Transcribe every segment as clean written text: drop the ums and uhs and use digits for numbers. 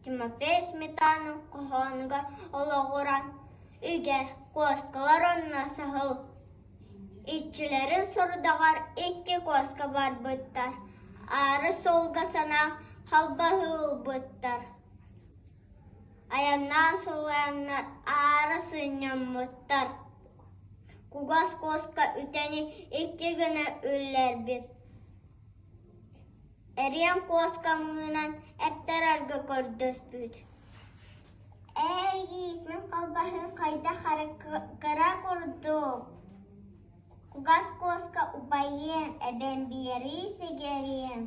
Тимофей Сметанин хоһоонугар олоҕуран үгэ куоскалар онно саһыл Иччилэрин сорудаҕар икки куоска барбыттар, аара суолга санаан халбаһыы ылбыттар. Айаннаан сылайаннар аара сынньаммыттар. Кугас куоска үтэни икки гына үллэрбит. Эриэн куоска мыынан эптэрэргэ көрдөспүт. Эйиис, мин халбаһыым хайдах эрэ кыра курдук. Кугас куоска убайыам, эбэм биэрии сигириэм.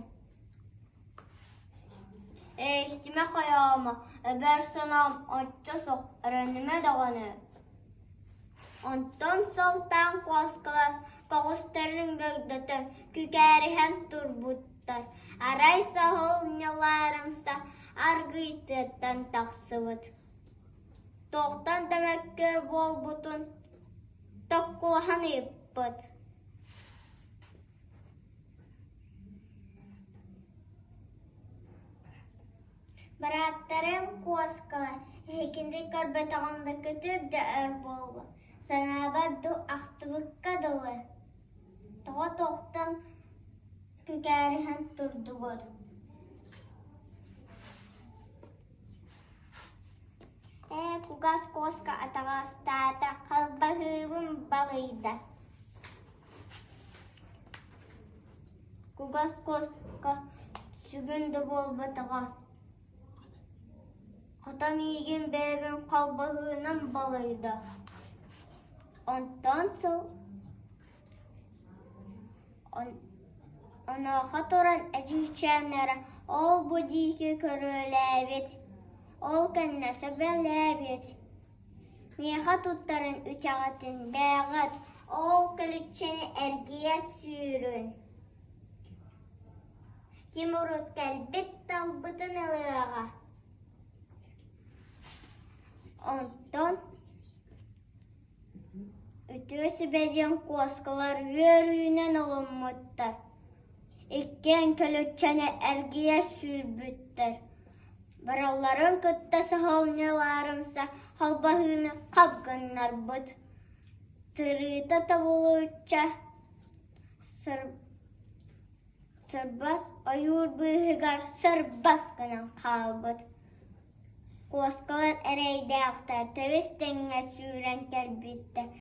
Эйистимэ хайаама, эбэр санаам оччо суох, эрэнимэ даҕаны. Онтон сылтаан куоскалар көҕүстэрин бөгдөтөн күкээриһэн турбуттар. Арай саһыл ньалаарымса аргыый тыаттан тахсыбыт. Туохтан да мөккүөр буолбутун токкуоһан ыйыппыт. Бырааттарым куоскалар, эһигини көрбөтөҕүм да көтүр да өр буолла, санаабар дуу ахтыбыкка дылы. Тоҕо туохтан күкээриһэн турдугут? Ээ, кугас куоска атаҕастаата, халбаһыыбын балыйда. Кугас куоска сүгүн да буолбатаҕа, хата миигин бэйэбин халбаһыынан балыйда. Онтон сыл Онуоха туран эдьиийчээннэрэ ол-бу диэки көрүөлээбит, ол кэннэ сөбүлээбит: «Миэхэ туттарын үчэҕитин бээҕит, ол көлүччэни эргийэ сүүрүн, ким урут кэлбит талбытын ылыаҕа» Онтон Үтүө сүбэ диэн куоскалар үөрүүнэн ылыммыттар, иккиэн көлүччэни эргийэ сүүрбүттэр, барылларын кытта саһыл ньылаарымса халбаһыыны хап гыннарбыт, сырыыта тобулучча сырбас ойуур быыһыгар сырбас гынан хаалбыт. Куоскалар эрэйдээхтэр тэбис-тэҥҥэ сүүрэн кэлбиттэр.